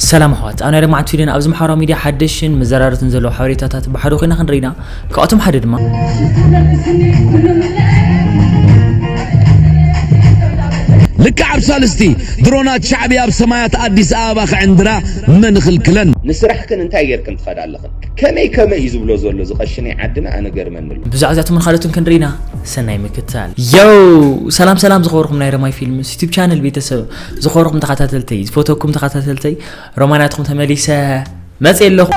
ሰላም ኣሕዋት፣ ኣብ ናይ ሎማዓንቲ ቪድዮና ኣብዚ ማሕበራዊ ሚድያ ሓደሽን መዘራረብትን ዘለዉ ሓበሬታታት ብሓደ ኮይና ክንርኢ ኢና። ካብኣቶም ሓደ ድማ ልክዕ ኣብ ሳልስቲ ድሮናት ሻዕብያ ኣብ ሰማያት ኣዲስ ኣበባ ክዕንድራ መን ይኽልክለን? ንስራሕክን እንታይ ጌርክን ትኸዳ ኣለኽን? ከመይ ከመይ እዩ ዝብሎ ዘሎ እዚ ቀሽነይ ዓድና? ኣነ ገርመኒ ኣሎ። ብዛዕባ እዚኣቶምን ካልኦትን ክንርኢ ኢና። ሰናይ ምክትታል። ዮው! ሰላም ሰላም ዝኸበርኩም ናይ ረማይ ፊልምስ ዩቱብ ቻነል ቤተሰብ፣ ዝኸበርኩም ተኸታተልተይ፣ ዝፈተኩም ተኸታተልተይ፣ ሮማናትኩም ተመሊሰ መጽእ ኣለኹ።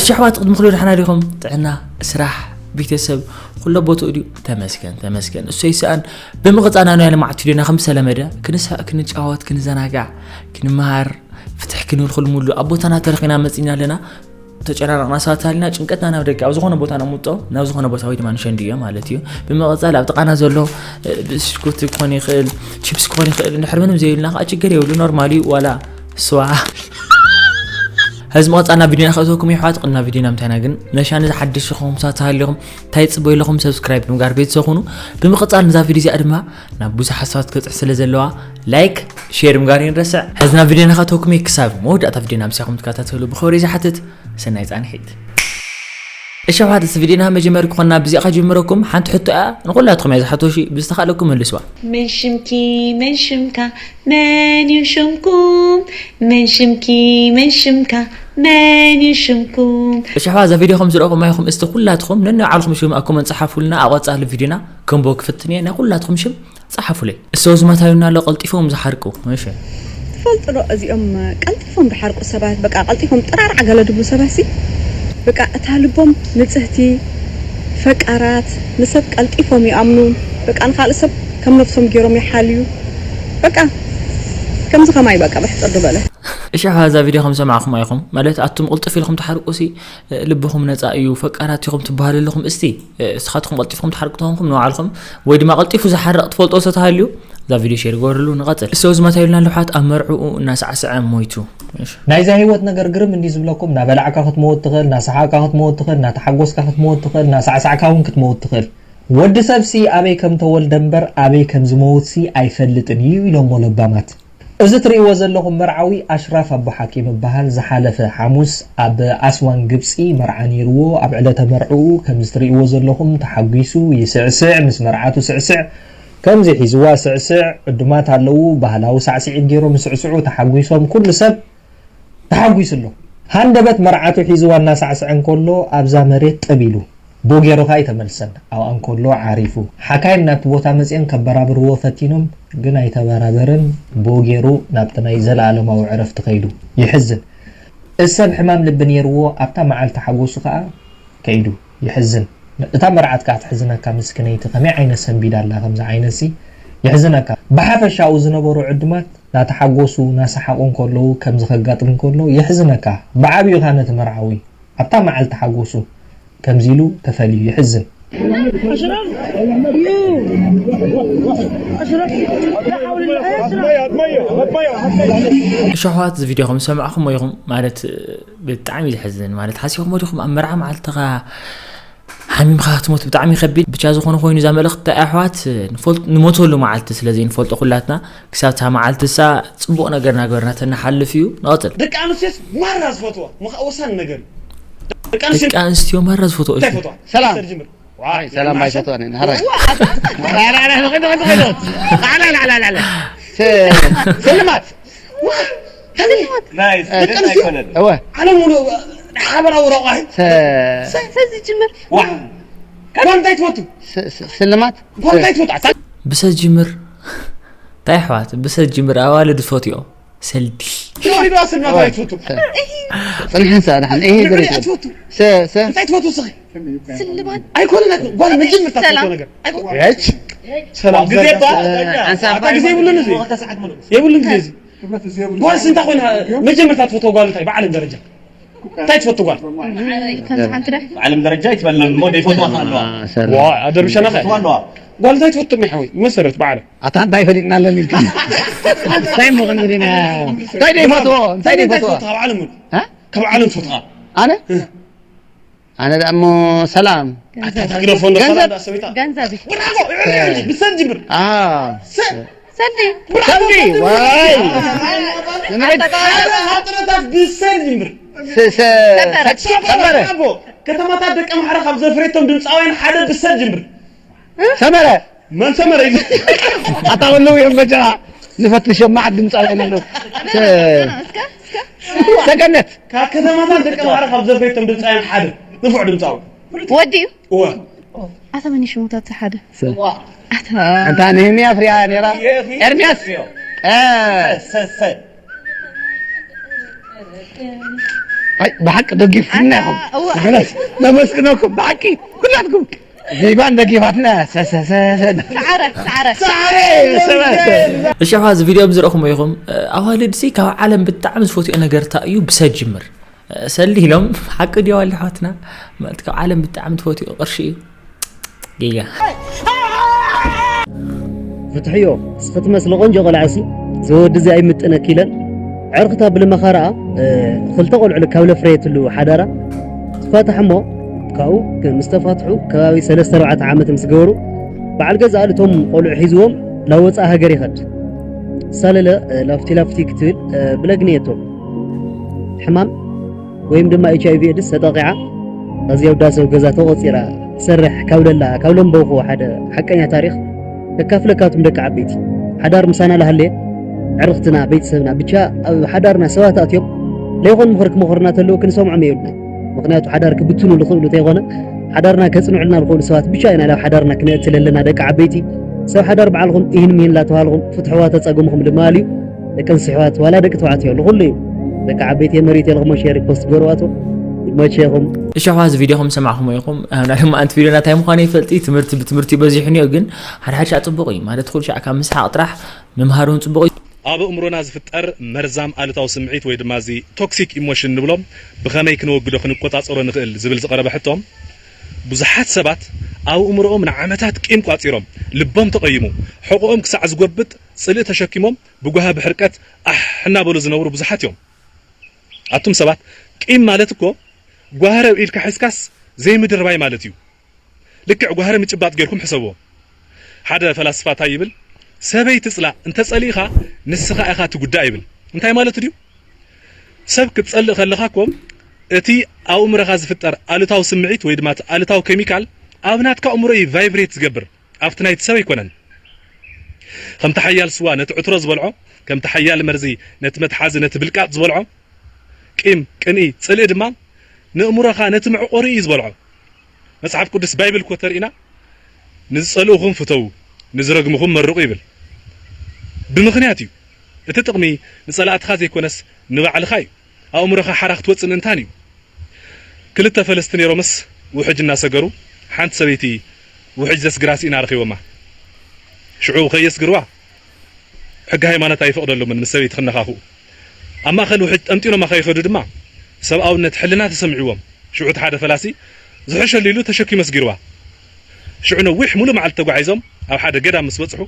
እሺ ኣሕዋት፣ ቅድሚ ኩሉ ደሕና ዲኹም? ጥዕና፣ ስራሕ፣ ቤተሰብ፣ ኩሎ ቦትኡ ድዩ? ተመስገን፣ ተመስገን። እሱ ይስኣን። ብምቕጻል ናይ ሎማዓንቲ ቪድዮና ከም ዝተለመደ ክንስሕቕ፣ ክንጫወት፣ ክንዘናጋዕ፣ ክንመሃር፣ ፍትሕ ክንብል ኩሉ ሙሉ ኣብ ቦታና ተረኺና መጺና ኣለና። ተጨናነቕና ሰባት ሃሊና ጭንቀትና ናብ ደገ ኣብ ዝኾነ ቦታ ነምውጦ፣ ናብ ዝኾነ ቦታ ወይ ድማ ንሸንድዮ ማለት እዩ። ብምቕጻል ኣብ ጥቓና ዘሎ፣ እ፣ ብስኩት ክኾን ይኽእል፣ ቺፕስ ክኾን ይኽእል፣ እንድሕር ምንም ዘይብልና ከዓ ችግር የብሉ፣ ኖርማል እዩ። ዋላ ስዋ። ሕዚ ምቕጻል ናብ ቪድዮና ከእትወኩም የሕዋት፣ ቅድሚ ናብ ቪድዮና ምታይና ግን ነሻ ነዚ ሓድሽ ዝኾንኩም ሰባት ተሃሊኹም እንታይ ትጽበዩ ኣለኹም? ሰብስክራይብ ብምግባር ቤተሰብ ኩኑ። ብምቕጻል ነዛ ቪድዮ እዚኣ ድማ ናብ ብዙሓት ሰባት ክትበጽሕ ስለ ዘለዋ ላይክ፣ ሼር ምግባር ይንረስዕ። ሕዚ ናብ ቪድዮና ከእትወኩም እየ፣ ክሳብ መወዳእታ ቪድዮና ምሳኹም ትከታተሉ ብኽብሪ ዝሓትት። ሰናይ ጻንሒት። እሺ ኣሕዋት፣ እዚ ቪድዮና መጀመሪ ክኾንና ብዚኣ ከጀምረኩም ሓንቲ ሕቶ እያ፣ ንኹላትኩም እያ ዝሓቶ፣ እሺ፣ ብዝተኻእለኩም መልስዋ። መን ሽምኪ? መን ሽምካ? መን እዩ ሽምኩም? መን ሽምኪ? መን ሽምካ? መን እዩ ሽምኩም? እሺ ኣሕዋት፣ እዛ ቪድዮ ከም ዝረእኹም ኣይኹም እስቲ ኩላትኩም ነናይ ባዕልኹም ሽም ኣብ ኮመንት ጸሓፉልና፣ ኣብ ቀጻሊ ቪድዮና ከምቦ ክፍትን እየ፣ ናይ ኩላትኩም ሽም ጸሓፉለይ። እሰ ዝማታዩና ኣሎ ቀልጢፎም ዝሓርቁ። እሺ። ትፈልጡ ዶ እዚኦም ቀልጢፎም ዝሓርቁ ሰባት፣ በቃ ቀልጢፎም ጥራርዓ ገለ ድብሉ ሰባት ሲ፣ በቃ እታ ልቦም ንጽህቲ፣ ፈቃራት፣ ንሰብ ቀልጢፎም ይኣምኑ፣ በቃ ንኻልእ ሰብ ከም ነብሶም ገይሮም ይሓልዩ። በቃ ከምዚ ከማይ በቃ ብሕጽር ዝበለ። እሺ፣ እዛ ቪድዮ ከም ሰማዕኹም ኣይኹም? ማለት ኣቱም ቅልጥፍ ኢልኩም ትሓርቁ ሲ፣ ልብኹም ነጻ እዩ፣ ፈቃራት ኢኹም ትበሃሉ ኣለኹም። እስቲ፣ እስኻትኩም ቀልጢፍኩም ትሓርቁ ተኾንኩም ንባዕልኹም፣ ወይ ድማ ቀልጢፉ ዝሓርቕ ትፈልጦ ሰ ተሃልዩ፣ እዛ ቪድዮ ሼር ግበርሉ። ንቐጽል። እሰ ዝማታዩልና ኣሎ ኣሕዋት ኣብ መርዕኡ እናሳዕስዐ ሞይቱ። እሺ። ናይዛ ህይወት ነገር ግርም እንዲ ዝብለኩም፣ እናበላዕካ ክትመውት ትኽእል፣ እናሰሓቕካ ክትመውት ትኽእል፣ እናተሓጎስካ ክትመውት ትኽእል፣ እናሳዕሳዕካ እውን ክትመውት ትኽእል። ወዲ ሰብሲ ኣበይ ከም ተወልደ እምበር ኣበይ ከም ዝመውትሲ ኣይፈልጥን እዩ ኢሎሞ ለባማት። እዚ ትርእይዎ ዘለኹም መርዓዊ ኣሽራፍ ኣቦሓኪም ይበሃል። ዝሓለፈ ሓሙስ ኣብ ኣስዋን ግብጺ መርዓ ነይርዎ። ኣብ ዕለተ መርዕኡ ከምዚ ትርእይዎ ዘለኹም ተሓጒሱ ይስዕስዕ፣ ምስ መርዓቱ ስዕስዕ፣ ከምዚ ሒዝዋ ስዕስዕ፣ ዕዱማት ኣለዉ፣ ባህላዊ ሳዕስዒት ገይሮም ይስዕስዑ፣ ተሓጒሶም፣ ኩሉ ሰብ ተሓጒሱ ኣሎ። ሃንደበት መርዓቱ ሒዝዋ እናሳዕስዐ እንከሎ ኣብዛ መሬት ጥብ ኢሉ። ቦጌሩ ከኣ ኣይተመልሰን። ኣብኣ እንከሎ ዓሪፉ። ሓካይም ናብቲ ቦታ መጺኦም ከበራብርዎ ፈቲኖም፣ ግን ኣይተበራበረን። ቦጌሩ ናብቲ ናይ ዘለኣለማዊ ዕረፍቲ ከይዱ። የሕዝን። እሰ ብሕማም ልቢ ነይርዎ፣ ኣብታ መዓልቲ ሓጎሱ ከኣ ከይዱ። የሕዝን። እታ መርዓት ከኣ ትሕዝነካ ምስክነይቲ፣ ከመይ ዓይነት ሰንቢዳ ኣላ ከምዚ ዓይነትሲ? የሕዝነካ። ብሓፈሻኡ ዝነበሩ ዕዱማት ናተሓጎሱ፣ ናሰሓቑ እንከለዉ ከምዚ ከጋጥም እንከሎ የሕዝነካ። ብዓብዩኻ ነቲ መርዓዊ ኣብታ መዓልቲ ሓጎሱ ከምዚ ኢሉ ተፈልዩ። የሕዝን። እሺ ኣሕዋት፣ እዚ ቪድዮ ከም ዝሰማዕኹሞ ኢኹም ማለት ብጣዕሚ እዩ ዘሕዝን። ማለት ሓሲኹሞ ዲኹም ኣብ መርዓ መዓልትኻ ሓሚምኻ ክትሞት ብጣዕሚ ከቢድ። ብቻ ዝኾነ ኮይኑ እዛ መልእኽቲ እንታይ ኣሕዋት ንፈልጥ-፣ ንሞተሉ መዓልቲ ስለ ዘይንፈልጦ ኩላትና ክሳብ እታ መዓልቲ እሳ ጽቡቕ ነገር እናገበርና ተንሓልፍ እዩ። ንቐጽል። ደቂ ኣንስትዮስ ማራ ዝፈትዋ ምኻ ወሳኒ ነገር እዩ። ደቂ ኣንስትዮ ደቂ ኣንስትዮ ማራ ዝፈትዋ እንታይ እሺ። ፈትዋ? ሰላም። ሰላም። ሰላም ኣይፈትዋን እየን፣ ሃራይ። ዋ! ላ፣ ላ፣ ላ፣ ላ፣ ላ፣ ላ፣ ላ። ላ፣ ላ፣ ላ፣ ላ፣ ላ። ስ-፣ ስልማት። ዋ! ከመይ? ናይስ፣ ደቂ ኣንስትዮ ኣይኮነን። እወ። ዓለም ሙሉ ሓበራዊ ረቋሒ። ስ-፣ ስ-፣ ሰዚ ጅምር። ዋ! ጓል እንታይ ትፈቱ? ስ-፣ ስ-፣ ስልማት። ጓል እንታይ ትፈቱ? ኣታ- ብሰ ጅምር። እንታይ ኣሕዋት? ብሰ ጅምር ኣዋልድ ዝፈትዮ። ሰልዲ። ኪሎ ሪዶ ስልማት እወ። ኣይትፈቱ። ስ-፣ ጽንሐን ሰ-፣ ደሓን። ይሄ ንብሪ ገሬ ኣትፈቱ። ስ-፣ ስ-፣ እንታይ ትፈቱ እስኺ? ስልማት። ኣይኮነን፣ ኣይኮነን። ጓል መጀመርታ ሰላም። ትፈቱ ነገር። ኣይኮነን። እች። ሰላም ግዜ ዘርጋ። ባ-፣ ኣንሳ ኣታ ግዜ የብሉን እዚ። ክልተ ሰዓት ሙሉ። የብሉን ግዜ እዚ። ጓል ስንታ ኮይና መጀመርታ ትፈትዎ ጓል እንታይ ብዓለም ደረጃ? እንታይ ትፈቱ ጓል? ከምዚ ሓንቲ ዶ? ብዓለም ደረጃ ይትበለን እሞ ደይፈትዋ ኣለዋ። ዋ፣ ኣደርብሸና ኸ? ይፈትዋ ኣለዋ። ጓል እንታይ ትፈቱ እሞ ሓወይ? መሰረት ብዓለም። ኣታ እንታይ ፈሊጥና ኣለኒ ኢልካ? እንታይ እሞ ክንብል ኢና? እንታይ ደይፈትዎ? እንታይ እንታይ ደይፈትዎ? ትፈቱ ካብ ዓለም? እ? ካብ ዓለም ትፈትዋ? ኣነ? እ። ኣነ ደኣ እሞ ሰላም። ኣታ ታግደፎ እንዶ ገንዘብ። ሰላም ዳ ሰበይታ። ገንዘብ እዩ። ወዳጎ፣ ብሰን ጅምር። አ። ሰ-፣ ሰልዲ። ሰልዲ ዋይ ንምዕድ ሓደ ሃጥረታት ብሰል ይምር ስ- ስ- ሰመረ ኣቦ ከተማታት ደቂ ኣምሓራ ካብ ዘፍሬቶም ድምፃውያን ሓደ ብሰል ይምር ሰመረ መን ሰመረ እዩ ኣታ ወለው እዮም በጃ ንፈትሽ ማዓት ድምፃውያን ኣለዉ ስ- ሰገነት ካብ ከተማታት ደቂ ኣምሓራ ካብ ዘፍሬቶም ድምፃውያን ሓደ ንፉዕ ድምፃዊ ወዲ እዩ። እወ ኣታ መን ሽሙታት ሓደ። ኣታ ኣንታ ንህምያ ፍርያ ነራ ኤርሚያስ እ፣ ሰሰ ኣይ፣ ብሓቂ ደጊፍኩምና ኢኹም እዋ። ንሕናስ ነመስግነኩም ብሓቂ ኩላትኩም ዘይባን ደጊፋትና ሰሰሰሰ ሰዓረ ሰዓረ ሰዓረ ሰበሰ እሺ ኣሕዋት እዚ ቪድዮ ዝረእኹም ኢኹም ኣዋልድ ሲ ካብ ዓለም ብጣዕሚ ዝፈትኦ ነገር እንታይ እዩ ብሰ ጅምር ሰሊ ኢሎም ሓቂ ድዮ ኣለ ኣሕዋትና ማለት ካብ ዓለም ብጣዕሚ ትፈትኦ ቅርሺ እዩ ጌጋ ፍትሕዮ እስኺ ትመስሊ ቆንጆ ቆልዓሲ እዚ ወዲ እዚ ኣይምጥነኪ ኢለን ዕርኽታ ብልመኻርኣ ክልተ ቆልዑ ካብ ለፍረየትሉ ሓዳራ ትፋታሕ እሞ ካብኡ ምስ ተፋትሑ ከባቢ ሰለስተ ኣርባዕተ ዓመት ምስ ገበሩ በዓል ገዛእ እቶም ቆልዑ ሒዝዎም ናብ ወፃኢ ሃገር ይኸድ ሳለለ ላፍቲ ላፍቲ ክትብል ብለግንየቶ ሕማም ወይም ድማ ኤች ኣይቪ ኤድስ ተጠቒዓ ኣብዚ ኣብ ዳሰው ገዛ ተቖፂራ ትሰርሕ ካብ ለላ ካብ ለንበኹ ሓደ ሓቀኛ ታሪኽ ከካፍለካቱም ደቂ ዓበይቲ ሓዳር ምሳና ላሃለየ ዕርኽትና ቤተሰብና ብቻ ኣብ ሓዳርና ሰባት ኣትዮም ለይኾን ምኽሪ ክመኽርና ተለዉ ክንሰምዖም የብልና ምኽንያቱ ሓዳር ክብትኑ ዝኽእሉ ተይኾነ ሓዳርና ከፅንዑልና ዝኽእሉ ሰባት ብቻ ኢና ናብ ሓዳርና ክነእቲ ለለና ደቂ ዓበይቲ ሰብ ሓዳር በዓልኹም ይህን ምሂን ላተባሃልኹም ፍትሕዋ ተፀገምኹም ድማ ኣልዩ ደቂ ኣንስትዮ ኣሕዋት ዋላ ደቂ ተባዕትዮ ንኹሉ እዩ ደቂ ዓበይቲ የመሪት የልኹሞ ሸር ፖስት ገርዋቶ ይመቸኹም እሺ ኣሕዋት እዚ ቪድዮ ከም ሰማዕኹሞ ኢኹም ኣና ድማ ኣንቲ ቪድዮ ናታይ ምዃኑ ይፈልጢ ትምህርቲ ብትምህርቲ በዚሑ እኒኦ ግን ሓደ ሓደ ሻዕ ፅቡቕ እዩ ማለት ኩሉ ሻዕ ካብ ምስሓቕ ጥራሕ ምምሃር እውን ፅቡቕ እዩ ኣብ ኣእምሮና ዝፍጠር መርዛም ኣሉታዊ ስምዒት ወይ ድማ እዚ ቶክሲክ ኢሞሽን ንብሎ ብኸመይ ክንወግዶ ክንቆፃፀሮ ንኽእል ዝብል ዝቐረበ ሕቶ ብዙሓት ሰባት ኣብ ኣእምሮኦም ንዓመታት ቂም ቋፂሮም ልቦም ተቐይሙ ሕቖኦም ክሳዕ ዝጎብጥ ፅልኢ ተሸኪሞም ብጓሂ ብሕርቀት ኣሕ እናበሉ ዝነብሩ ብዙሓት እዮም ኣቱም ሰባት ቂም ማለት እኮ ጓህረ ኢድካ ሒዝካስ ዘይምድርባይ ማለት እዩ ልክዕ ጓህረ ምጭባጥ ጌርኩም ሕሰብዎ ሓደ ፈላስፋ ታይ ይብል ሰበይ ትፅላእ እንተፀሊእኻ ንስኻ ኢኻ ትጉዳእ ይብል እንታይ ማለት ድዩ ሰብ ክትፀልእ ከለኻ እኮ እቲ ኣእምሮኻ ዝፍጠር ኣሉታዊ ስምዒት ወይ ድማ ኣሉታዊ ኬሚካል ኣብ ናትካ ኣእምሮ እዩ ቫይብሬት ዝገብር ኣብቲ ናይቲ ሰብ ኣይኮነን። ከምቲ ሓያል ስዋ ነቲ ዕትሮ ዝበልዖ፣ ከምቲ ሓያል መርዚ ነቲ መትሓዚ ነቲ ብልቃጥ ዝበልዖ፣ ቂም፣ ቅንኢ፣ ጽልኢ ድማ ንእምሮኻ ነቲ መዕቆሪ እዩ ዝበልዖ። መጽሓፍ ቅዱስ ባይብል እኮ ተርኢና ንዝጸልኡኹም ፍተዉ፣ ንዝረግሙኹም መርቑ ይብል። ብምኽንያት እዩ። እቲ ጥቕሚ ንጸላእትኻ ዘይኮነስ ንባዕልኻ እዩ። ኣእምሮኻ ሓራ ክትወጽእ ምእንታን እዩ። ክልተ ፈለስቲ ነይሮምስ ውሕጅ እናሰገሩ ሓንቲ ሰበይቲ ውሕጅ ዘስግራ ስኢና ረኺቦማ። ሽዑ ከየስግርዋ ሕጊ ሃይማኖት ኣይፈቕደሎምን ምስ ሰበይቲ ክነኻኽኡ። ኣብ ማእኸል ውሕጅ ጠምጢኖማ ከይኸዱ ድማ ሰብኣውነት ሕልና ተሰሚዕዎም። ሽዑ እቲ ሓደ ፈላሲ ዝሕሸሉ ኢሉ ተሸኪሙ ኣስጊርዋ። ሽዑ ነዊሕ ሙሉእ መዓልቲ ተጓዒዞም ኣብ ሓደ ገዳም ምስ በጽሑ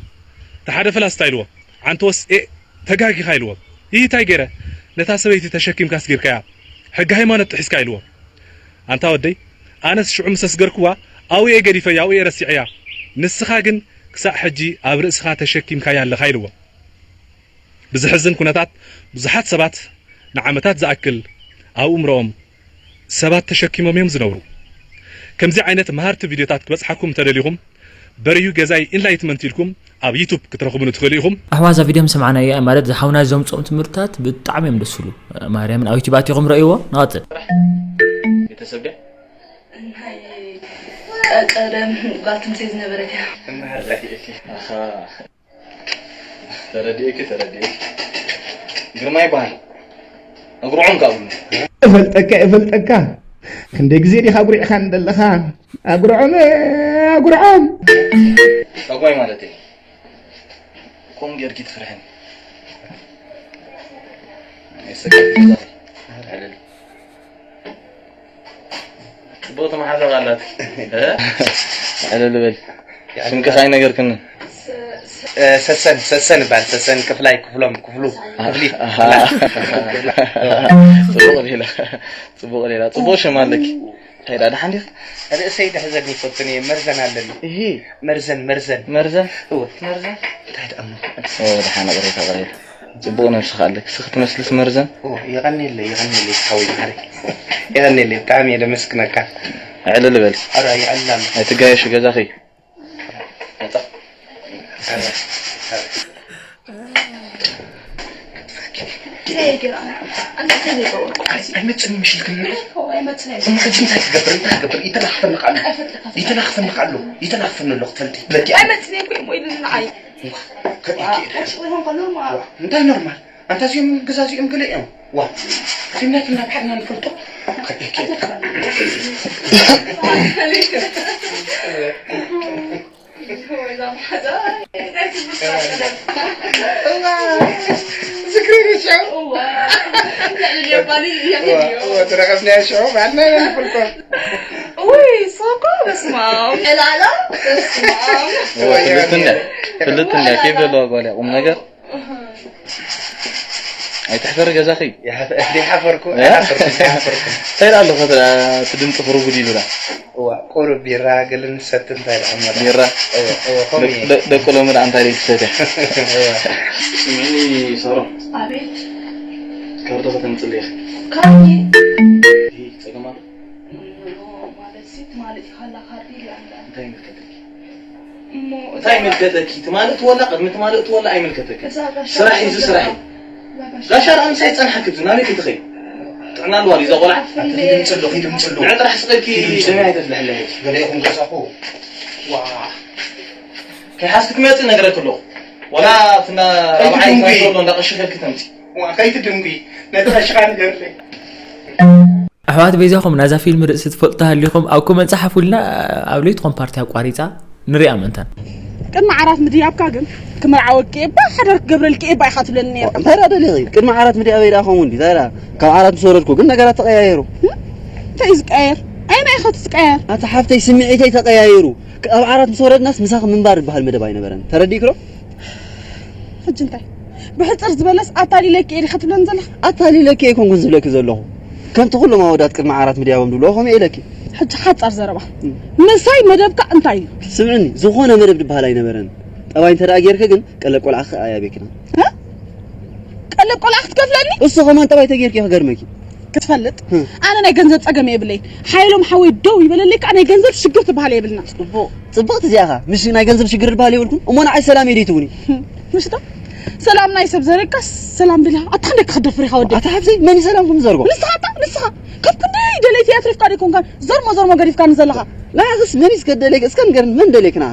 እቲ ሓደ ፈላሲ እንታይ ኢልዎ? ዓንተወስ ኤእ ተጋጊኻ ኢልዎ። ይህ እንታይ ገይረ? ነታ ሰበይቲ ተሸኪምካ ኣስጊርካያ። ሕጊ ሃይማኖት ጥሒስካ ኢልዎ። ኣንታ ወደይ፣ ኣነስ ሽዑ ምስ ኣስገርክዋ ኣብኡ እየ ገዲፈያ፣ ኣብኡ እየ ረሲዐያ። ንስኻ ግን ክሳዕ ሕጂ ኣብ ርእስኻ ተሸኪምካያ ኣለኻ ኢልዎ። ብዝሕዝን ኩነታት ብዙሓት ሰባት ንዓመታት ዝኣክል ኣብ እምሮኦም ሰባት ተሸኪሞም እዮም ዝነብሩ። ከምዚ ዓይነት መሃርቲ ቪድዮታት ክበጽሓኩም እንተደሊኹም በርዩ ገዛይ ኢንላይትመንት ኢልኩም ኣብ ዩቱብ ክትረኽቡኒ ትኽእሉ ኢኹም። ኣሕዋት እዛ ቪድዮ ምስ ሰማዕናያ ማለት ዝሓውና ዘምፅኦም ትምህርትታት ብጣዕሚ እዮም ደስ ዝብሉ ማርያምን ኣብ ዩቱብ ኣቲኹም ረእይዎ ንቐፅል ቤተሰብ ድያ ናይ ቀደም ጓል ትምሰይ ዝነበረት እያ። ተረዲእኪ ተረዲእኪ ግርማ ይበሃል እግርዖም ካብሉ እፈልጠካ እፈልጠካ ክንደይ ግዜ ዲኻ ኣጉሪዕካ እንደለኻ ኣጉርዖም ኣጉርዖም ጠቋይ ማለት እዩ ኮም ጌርኪ ትፍርሕን ጽቡቅ ተመሓዛብ ኣላት ዕልል በል ስምኪ ካይ ነገርክኒ ሰሰን ሰሰን ይባል ሰሰን ክፍላይ ክፍሎም ክፍሉ ክፍሊ ጽቡቅ ሌላ ጽቡቅ ሌላ ጽቡቅ ሽም ኣለኪ እንታይ ደኣ ደሓን ዲኺ? ርእሰይ ድሕዘኒ ይፈቱን እየ መርዘን ኣለኒ። እሂ መርዘን መርዘን። መርዘን እወ መርዘን። እንታይ ደኣ እሞ ኦ ደሓን ቅሬታ ቅሬታ። ጽቡቕ ነብስኻ ኣለኪ። እስኺ ክትመስልስ መርዘን። ኦ የቐንየለይ የቐንየለይ ሓወይ ማዓረይ። የቐንየለይ ብጣዕሚ እየ ደመስግነካ። ዕልል በል። ኣረ የዕልል ኣሎ። ኣይትጋየሺ ገዛኺ። ኣይመፅን ምሽልክና እሞ ሕጂ እንታይ ትገብር እንታይ ትገብር ይተናኽፈኒ ኣሎ ይተናኽፈኒ ኣሎ ይተናኽፈኒ ኣሎ ክትፈልጢ ለኪ እንታይ ኖርማል ኣንታ እዚኦም ገዛዚኦም ገለ እዮም ዋ እዚምናትና ብሓድና ንፈልጦ ዝክሪ ሽዑ ተረኸብና ሽዑ ባዕልና ኢና ንፈልጦ ውይ ሶኮ በስማም ዕላላ በስማም ፍልጥና ፍልጥና ኬፍ ዘለዋ ጓልያ ቁም ነገር ኣይትሕፈሪ ገዛኺ። ይሓፈርኩ ኣይሓፈርኩ ኣይሓፈርኩ። እንታይ ደኣ ኣሎ ከ ትድምፂ ቁሩብ ጉድ ኢሉና። እዋ ቁሩብ ቢራ ገለ ንሰቲ እንታይ ደኣ እሞ ደኣ። ቢራ እወ እወ ከምኡ እየ። ደ- ደቂ ሎሚ ደኣ እንታይ ደይ ትሰትያ? እወ ስምዕኒ ሳሮን ኣቤት ካርዶ ከተምፅሊ ኢኺ። ካርዲ ይሂ ፀገም ኣሎ። ማለት ሲ ትማል እቲኻ ኣላ ካርዲ ኢላ እንዳ እንታይ ይምልከተኪ? እንታይ ይምልከተኪ? ትማል እትወላ ቅድሚ ትማል እትወላ ኣይምልከተኪ። ስራሕ እዩ ስራሕ እዩ። ጋሻ ደኣ ምሳይ ጸንሓ ክትብል ናበይ ክትኸይ? ጥዕና ኣለዋ ድዩ እዛ ቆልዓ? ኣቲ ኪዲ ምጽሎ ኪዲ ምጽሎ። ንዕ ጥራሕ ስቐልኪ ደመይ ኣይተፍልሕለይ። ገለ ይኹን ገዛኹ። ዋ ከይሓዝኪ ክትመጺ ነግረኪ ኣለኹ። ወላ ኣብቲ እንዳ ራብዓይ እንታይ ከሎ እንዳ ቀሽፈልኪ ተምጺ። ዋ ከይትድንጉ ነቲ ቀሽኻ ንገርለይ። ኣሕዋት በይዛኹም ናዛ ፊልም ርእሲ ትፈልጡ ተሃሊኹም ኣብ ኮመንት ጸሓፉልና። ኣብ ለይትኾን ፓርቲ ኣቋሪጻ ንሪኣ ምእንታን። ቅድሚ ዓራት ምድያብካ ግን ክምርዓወኪ እባ ሓዳር ክገብረልኪ እባ ኢኻ ትብለኒ ነርካ። እንታይ ደኣ ደሊኺ ቅድሚ ዓራት ምድያበይ ደኣ ከምኡ እንዲ እንታይ ደኣ ካብ ዓራት ምስ ወረድኩ ግን ነገራት ተቐያየሩ። እንታይ እዩ ዝቀየር? ኣየናይ ኢኻ እቲ ዝቀየር? ኣቲ ሓፍተይ ስምዒተይ ተቐያይሩ። ኣብ ዓራት ምስ ወረድናስ ምሳኺ ምንባር ዝበሃል መደብ ኣይነበረን። ተረዲእኪ ዶ? ሕጂ እንታይ ብሕፅር ዝበለስ ኣታሊለኪ እየ ዲኻ ትብለኒ ዘለኻ? ኣታሊለኪ ኣይኮንኩን ዝብለኪ ዘለኹ። ከምቲ ኩሎም ኣወዳት ቅድሚ ዓራት ምድያቦም ዝብልዎ ከምኡ እየ ኢለኪ። ሕጂ ሓፃር ዘረባ ምሳይ መደብካ እንታይ እዩ? ስምዕኒ፣ ዝኾነ መደብ ዝበሃል ኣይነበረን። ጠባይ እንተ ደኣ ጌርኪ ግን ቀለብ ቆልዓኺ ኣያቤክና። እ? ቀለብ ቆልዓ ክትከፍለኒ? እሱ ኸማን ጠባይ ተጌርኪ ክገርመኪ። ክትፈልጥ ኣነ ናይ ገንዘብ ፀገም የብለይ ሓየሎም ሓወይ ደው ይበለለይ ከዓ ናይ ገንዘብ ሽግር ትበሃል የብልና ፅቡቅ ፅብቅቲ እዚኣ ኸ ምሽ ናይ ገንዘብ ሽግር ዝበሃል የብልኩም እሞ ንዓይ ሰላም የደይ ትብኒ ምሽታ ሰላም ናይ ሰብ ዘረካ ሰላም ድልያ ኣታ ክንደይ ክክደፍር ኢኻ ወደ ኣታ ሓብዘይ መን ሰላም ኩም ዘርጎ ንስኻ ኣታ ንስኻ ካብ ክንደይ ደለይቲ ኣትሪፍካ ደይኮንካ ዘርሞ ዘርሞ ገዲፍካ ንዘለኻ ንዓኽስ መን ስከደለይ እስከ ንገርን መን ደለይክና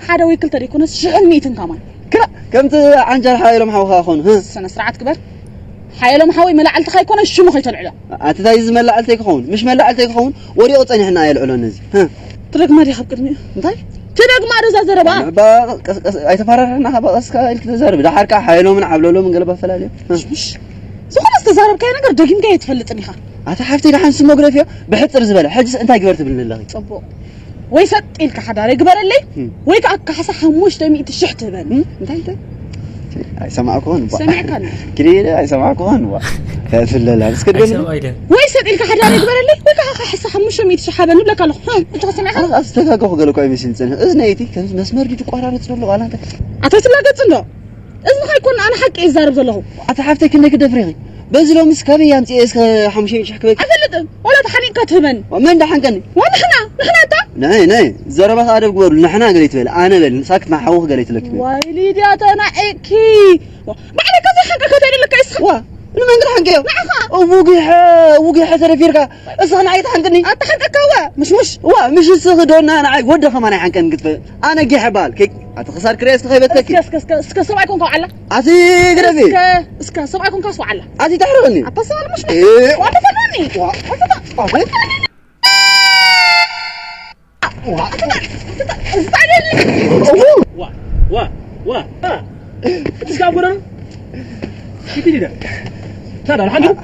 ሓደ ወይ ክልተ ደይኮነስ ሽሕን ሚእትን ከማን ክላ ከምቲ ዓንጃል ሓየሎም ሓውኻ ኾኑ ስነ ስርዓት ግበር ሓየሎም ሓወይ መላዕልትኻ ኣይኮነ ሽሙ ከይተልዕሎ ኣትታይ እዚ መላዕልተይ ክኸውን ምሽ መላዕልተይ ክኸውን ወዲቑ ጸኒሕና ኣየልዕሎን እዚ ትደግማ ዲኻ ኣብ ቅድሚኡ እንታይ ትደግማ ዶ እዛ ዘረባ ኣይተፈራርሕና በቐስካ ኢልክ ተዛርብ ደሓር ከዓ ሓየሎምን ዓብለሎምን ገለባ ፈላልዮ ዝኾነ ዝተዛረብካዮ ነገር ደጊምካ ኣይትፈልጥን ኢኻ ኣታ ሓፍተይ ደሓን ስሞ ግደፍዮ ብሕፅር ዝበለ ሕጅስ እንታይ ግበር ትብልኒ ኣለኺ ፅቡቕ ወይ ሰጥ ኢልካ ሓዳር ግበረለይ ወይ ከዓ ካሕሳ ሓሙሽተ ሚእቲ ሽሕ ትህበኒ እንታይ እንታይ ኣይሰማዕኩን ሰሚዕካኒ ክዲ ኣይሰማዕኩን ዋ ስለላ እስከ ደም ወይ ሰጥ ኢልካ ሓዳር ግበረለይ ወይ ከዓ ካሕሳ ሓሙሽተ ሚእቲ ሽሕ ሃበኒ ብለካ ኣለኹ እጅኻ ሰሚዕካ ኣስተጋገኹ ገለ እኳ ይመስል ዝፀንሕ እዝነይቲ ከም መስመር ድዩ ትቋራረፅ ዘሎ ዋላ እንታይ ኣታ ትላገፅ እንዶ እዝንኻ ኣይኮን ኣነ ሓቂ ይዛረብ ዘለኹ ኣታ ሓፍተይ ክንደይ ክደፍሪኺ በዚ ሎምስ ካበይ ኣምፅኤ እስከ ሓሙሽተ ሚእቲ ሽሕ ክበኪ ኣይፈልጥን ዋላ ተሓኒቕካ ትህበኒ መን ደሓንቀኒ ዋ ንሕና ንሕና እታ ናይ ናይ ዘረባኻ ኣደብ ግበሩ ንሕና ገለ ይትበል ኣነ በል ሳክት ማሓውኽ ገለ ይትለኪ በል ዋይ ሊድያ ተናዒቕኪ ባዕለካ ዘይሓንቀካ ተደለካ ይስኻ ዋ ንመን ክትሓንቀዮ ንዓኻ ውጊሐ ውጊሐ ተደፊርካ እስኻ ንዓይ ትሓንቅኒ ኣታ ሓንቀካ ዋ ምሽሙሽ ዋ ምሽ እስኺ ዶና ንዓይ ወዲ ኸማን ኣይሓንቀን ክትፈ ኣነ ጊሐ በሃል ኣቲ ክሳድ ክርእየስ ተኸይበትከኪ እስከ እስከ እስከ ሰብኣይ ኮንካ ዋዓላ ኣቲ ግደፊ እስከ እስከ ሰብኣይ ኮንካ ስዋዓላ ኣቲ ተሕርቕኒ ኣታ ሰብኣይ ምሽ ዋላ ተፈኒ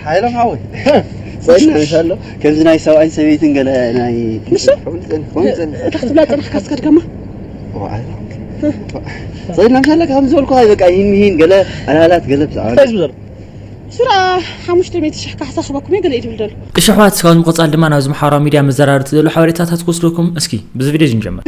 ሓይሎም ሓወይ ጸኒሑ ኣሎ ከምዚ ናይ ሰብኣይን ሰበይትን ገለ ናይ እታ ክትብላ ጸናሕካ እስከ ድገማ ጸኒሑ ኣለካ ከም ዝበልኩ በቃ ይህን ይህን ገለ ኣላላት ገለ ብዛዕባ ሱራ ሓሙሽተ ሚእቲ ሽሕ ካሕሳ ክበኩም እየ፣ ገለ እዩ ዝብል ዘሎ። እሺ ኣሕዋት፣ እስካብ ንምቕጻል ድማ ናብዚ ማሕበራዊ ሚድያ መዘራረብቲ ዘሎ ሓበሬታታት ክወስደኩም። እስኪ ብዚ ቪድዮ እዚ ንጀምር።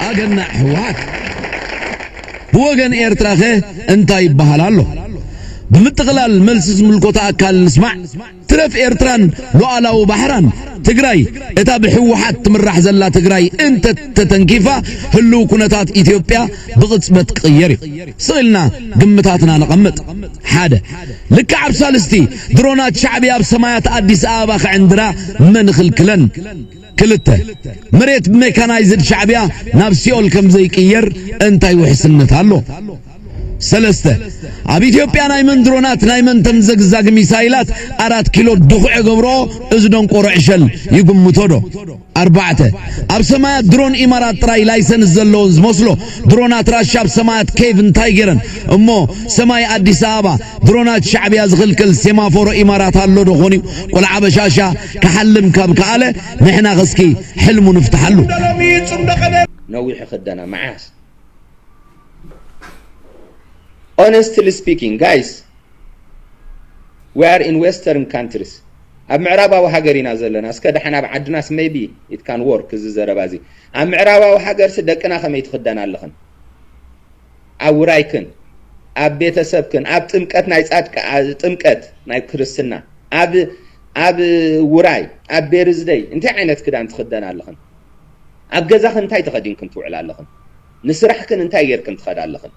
ኣገናዕ ህወሓት ብወገን ኤርትራኸ እንታይ ይበሃል ኣሎ? ብምጥቕላል መልሲ ዝምልከቶ ኣካል ንስማዕ። ትረፍ ኤርትራን ሉዓላዊ ባሕራን፣ ትግራይ፣ እታ ብህወሓት ትምራሕ ዘላ ትግራይ እንተ ተተንኪፋ ህልው ኩነታት ኢትዮጵያ ብቕጽበት ክቕየር እዩ። ስቕ ኢልና ግምታትና ነቐምጥ። ሓደ፣ ልክዕ ኣብ ሳልስቲ ድሮናት ሻዕብያ ኣብ ሰማያት ኣዲስ ኣበባ ክዕንድራ መን ይኽልክለን? ክልተ፣ መሬት ብሜካናይዝድ ሻዕብያ ናብ ሲኦል ከም ዘይቅየር እንታይ ውሕስነት ኣሎ? ሰለስተ፣ ኣብ ኢትዮጵያ ናይ መን ድሮናት ናይ መን ተምዘግዛግ ሚሳይላት ኣራት ኪሎ ድኹዕ ገብሮ? እዚ ደንቆሮ ዕሸል ይግምቶ ዶ? ኣርባዕተ፣ ኣብ ሰማያት ድሮን ኢማራት ጥራይ ላይሰንስ ዘለዎን ዝመስሎ ድሮናት ራሻ ኣብ ሰማያት ኬቭ እንታይ ገይረን? እሞ ሰማይ ኣዲስ ኣበባ ድሮናት ሻዕብያ ዝኽልክል ሴማፎሮ ኢማራት ኣሎ ዶ ኾን እዩ? ቆልዓ በሻሻ ክሓልም ካብ ከኣለ ንሕና ኸስኪ ሕልሙ ንፍትሓሉ። ነዊሕ ክደና መዓስ? Honestly speaking, guys, we are in western countries. ኣብ ምዕራባዊ ሃገር ኢና ዘለና። እስከ ደሓን ኣብ ዓድናስ maybe it can work እዚ ዘረባ እዚ። ኣብ ምዕራባዊ ሃገርሲ ደቅና ከመይ ትኽደና ኣለኽን? ኣብ ውራይክን፣ ኣብ ቤተሰብክን፣ ኣብ ጥምቀት ናይ ጻድቃ-፣ ኣ-፣ ጥምቀት ናይ ክርስትና፣ ኣብ፣ ኣብ ውራይ፣ ኣብ ቤርዝደይ እንታይ ዓይነት ክዳን ትኽደና ኣለኽን? ኣብ ገዛኽን እንታይ ተኸዲንክን ትውዕላ ኣለኽን? ንስራሕክን እንታይ ጌርክን ትኸዳ ኣለኽን?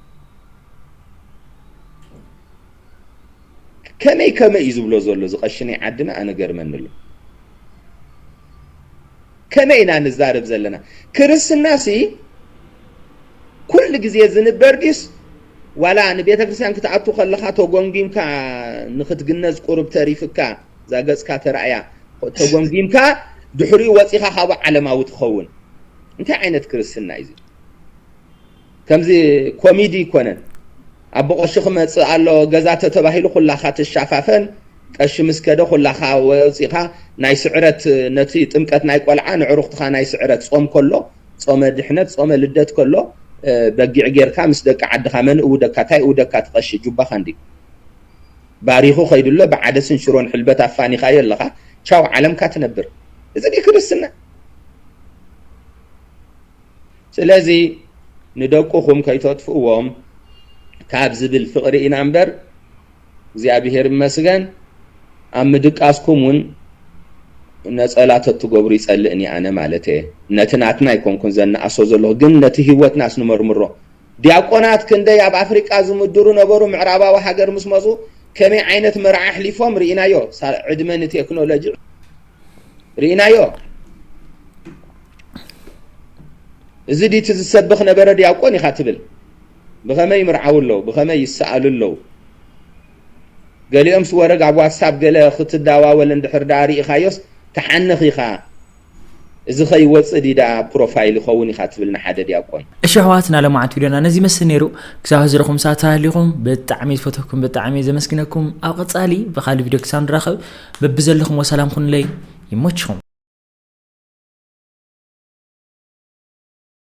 ከመይ ከመይ እዩ ዝብሎ ዘሎ እዚ ቀሺ ናይ ዓድና? ኣነ ገርመኒ ኣሎ። ከመይ ኢና ንዛረብ ዘለና? ክርስትናሲ ኩሉ ግዜ ዝንበር ድዩስ ዋላ ንቤተ ክርስቲያን ክትኣቱ ከለኻ ተጎምጊምካ ንኽትግነዝ ቁሩብ ተሪፍካ እዛ ገጽካ ተራእያ ተጎምጊምካ ድሕሪኡ ወጺኻ ካብኡ ዓለማዊ ትኸውን? እንታይ ዓይነት ክርስትና እዩ እዚ? ከምዚ ኮሚዲ ይኮነን። ኣቦ ቀሺ ክመጽእ ኣሎ ገዛ ተተባሂሉ ኩላኻ ትሻፋፈን። ቀሺ ምስ ከደ ኩላኻ ወጺኻ ናይ ስዕረት፣ ነቲ ጥምቀት ናይ ቆልዓ ንዕሩኽትኻ ናይ ስዕረት ጾም ከሎ፣ ጾመ ድሕነት፣ ጾመ ልደት ከሎ፣ እ፣ በጊዕ ጌርካ ምስ ደቂ ዓድኻ መን እውደካ፣ ታይ እውደካ እቲ ቀሺ ጁባኻ እንዲ ባሪኹ ከይዱ ኣሎ ብዓደስን ሽሮን ሕልበት ኣፋኒኻዮ ኣለኻ። ቻው ዓለምካ ትነብር። እዚ ድዩ ክርስትና? ስለዚ ንደቅኹም ከይተጥፍእዎም ካብ ዝብል ፍቕሪ ኢና እምበር፣ እግዚኣብሄር ይመስገን ኣብ ምድቃስኩም እውን ነጸላ ተትገብሩ ይጸልእኒ ኣነ ማለት እየ። ነቲ ናትና ኣይኮንኩን ዘነኣሶ ዘለኹ፣ ግን ነቲ ህይወትናስ ንመርምሮ። ዲያቆናት ክንደይ ኣብ ኣፍሪቃ ዝምድሩ ነበሩ፣ ምዕራባዊ ሃገር ምስ መጹ ከመይ ዓይነት መርዓ ኣሕሊፎም ርኢናዮ። ሳ-፣ ዕድመ ንቴክኖሎጂ ርኢናዮ። እዚ ድዩ እቲ ዝሰብኽ ነበረ ዲያቆን ኢኻ ትብል? ብኸመይ ይምርዓው ኣለዉ? ብኸመይ ይሰኣሉ ኣለዉ? ገሊኦምስ ወረግ ኣብ ዋትሳፕ ገለ ክትዳዋወል እንድሕር ደኣ ርኢኻዮስ ትሓንኽ ኢኻ። እዚ ኸይወጽእ ድዩ ደኣ ፕሮፋይል ይኸውን ኢኻ ትብል ንሓደ ዲያቆን? እሺ ኣሕዋትና፣ ለማዓንቲ ቪድዮና ነዚ ይመስል ነይሩ። ክሳብ ሕዚ ረኹም ሰዓት ተሃሊኹም ብጣዕሚ ዝፈተኩም፣ ብጣዕሚ ዘመስግነኩም። ኣብ ቀጻሊ ብኻልእ ቪድዮ ክሳብ ንራኸብ በብዘለኹም ወሰላም ኩኑለይ። ይመችኹም።